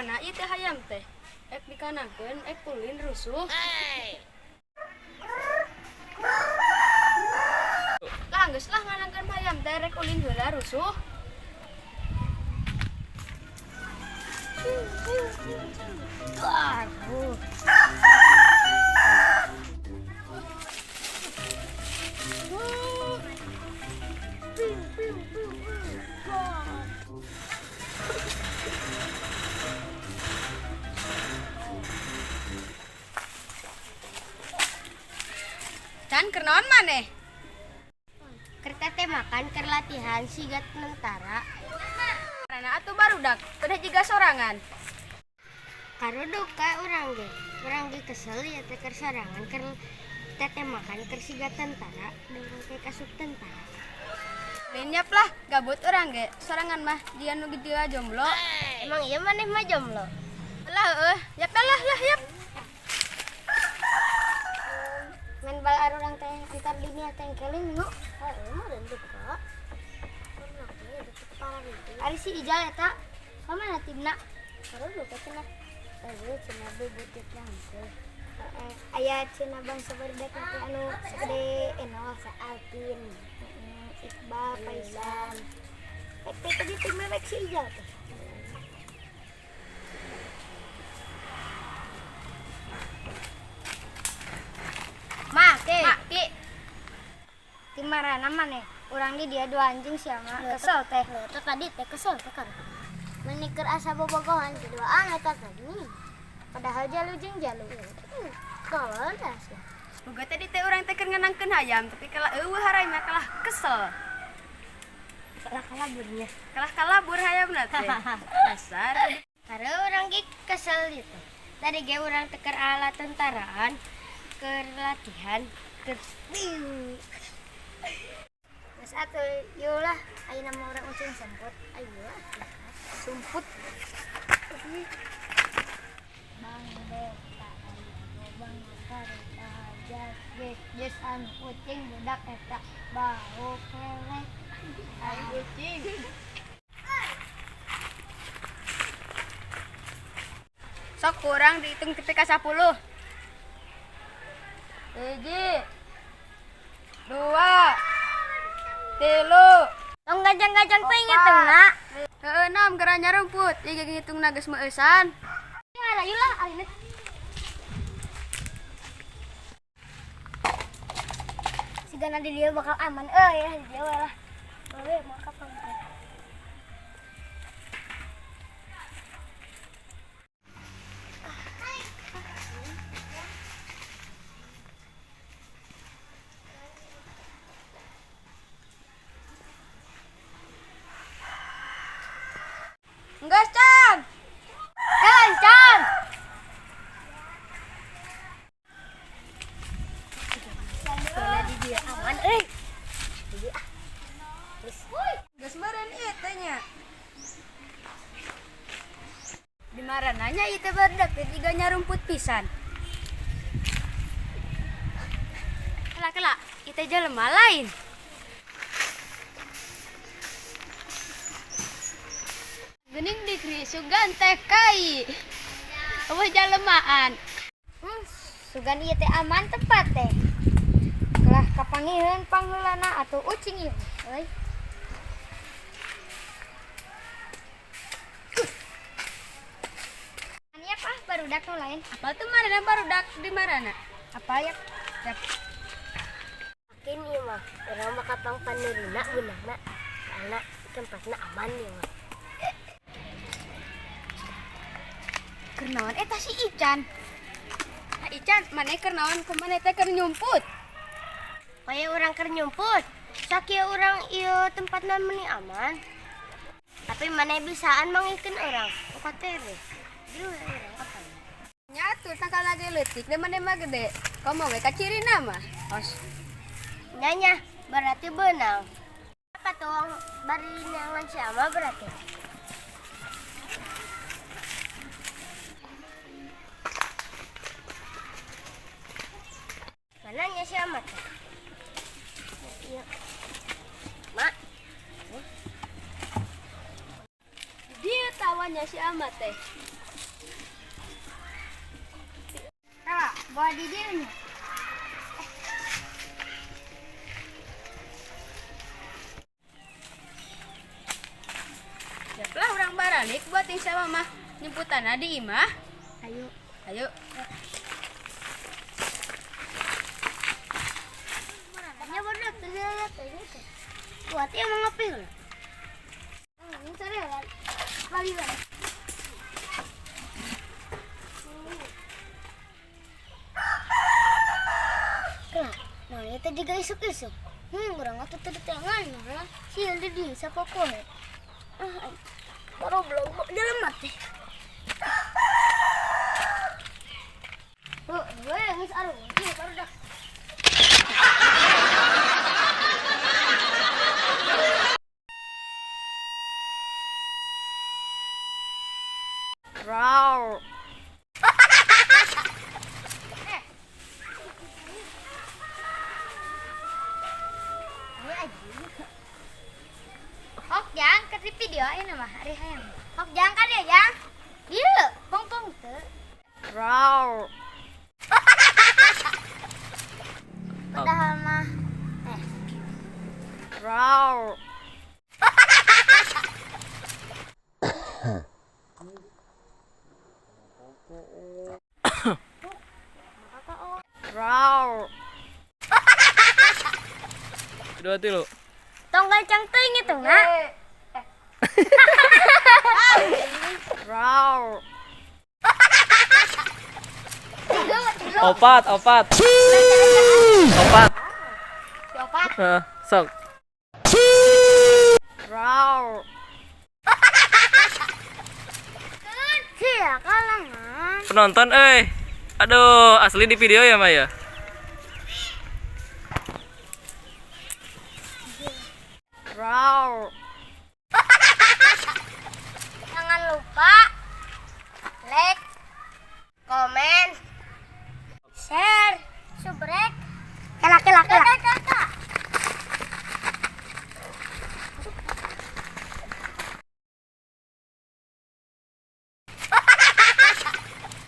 Marana ieu teh hayam teh? Ek dikanangkeun, ek ulin rusuh. Lah, geus lah nganangkeun hayam teh, rek ulin heula rusuh. Aduh. Can, keur naon maneh? Keur makan, keur latihan siga tentara. Karena atuh barudak, udah jiga sorangan. Karuduk ka urang ge. Urang ge kesel ya teh keur sorangan, keur makan, keur siga tentara, urang teh kasup tentara. Lenyap lah, gabut urang ge. Sorangan mah jiga nu jiga jomblo. Emang iya maneh mah jomblo? Lah heueuh, yap lah lah yap. Main bal urang teh antar dunia teh keling minggu. Heeh, meureun duka. Ari si Ijal eta ka mana timna? Karuduk cenah. Eueuh, cenah bubututna henteu. Heeh, aya cenah bangsa barudak teh anu sagede enol sa Alvin. Heeh, Iqbal, Faisal. Rek teh tadi timna rek si Ijal teh. Make. Mak, Ki. Ti marana maneh? Urang di dia dua anjing sia mah. Kesel teh. Teh tadi teh kesel teh kan. Meni keur asa bobogohan duaan eta tadi. Padahal jalu jeung jalu. Tolol dah sia. Boga tadi teh urang teh keur nganangkeun hayam, tapi kalah eueuh harai mah kalah kesel. Kalah kalaburnya. Kalah kalabur hayamna teh. Dasar. Karena urang ge kesel gitu. Tadi ge urang teh keur ala tentaraan, keur latihan, keur Geus atuh, yeuh lah, ayeuna mah urang ucing semput. Ayo atuh. Sumput. Bang beta bang kareta jas jes anu ucing budak eta bau kelek. Ai ucing. Sok kurang dihitung tepi ka 10. 1, 2, 3. Tong gajang-gajang teh ngitungna. Heeh, enam geura nyarumput. Ieu ge ngitungna geus meueusan. Ya ayo lah ayeuna. Sigana di dia bakal aman euy ya di dia we lah. Boleh maka pangkat. Enggeus, Can. Can, can. Sigana di dia aman euy. Jadi ah. Geus. Geus meureun ieu teh nya. Di marananya ieu teh barudak teh jiga nyarumput pisan. Kela kela, ieu teh jelema lain. Geuning dikri sugan teh kai. Eueuh jalemaan. Sugan ieu teh aman tempat teh. Kalah kapangiheun pangheulana atuh ucing ieu euy. Ani apa barudak nu lain? Apa tuh marana barudak di marana? Apa ya? Yap. Yakin ieu mah urang mah kapang panuruna beunangna. Soalna tempatna aman ieu mah. Keur naon eta si Ican? Ah, Ican, maneh keur naon ku maneh teh keur nyumput? Kaya urang keur nyumput. Sakieu urang ieu tempatna meuni aman. Tapi maneh bisaan mangikeun urang. Uka tere. Dulu urang apa? Nyatu tangkal lagi leutik da maneh mah gede. Komo we kacirina mah. Os. Nyanya, berarti beunang. Apa tuh bari neangan si ama berarti? Mana nya si ama teh? Iya. Mak. Dia tawanya si Ama teh. Tah, bawa di dieu nya. Siaplah urang baralik buat yang sama mah nyemputan di imah. Ayo. Ayo. Nya bodoh tuh lihat ini tuh. Kuat ya mau ngapain lah. Ini sore lah. Bali bali. Kena, nah itu juga isuk-isuk. Orang atuh teu ditengan ya. Sieun di dieu sapopoe. Ah, goblok dalam mati. Tuh, gue geus aruh, ieu baru dah. Raw. Hok jang ke di video ini mah hari hayang. Hok jang ka dia jang. Dieu, pongpong teu. Raw. Padahal mah eh Raw. Raw. Dua tilu. Tong gancang teuing itu na. Raw. Opat, opat. Opat. Opat. Heeh, sok. Raw. Sia kalangan. Penonton euy. Aduh, asli di video ya, Maya? Raw.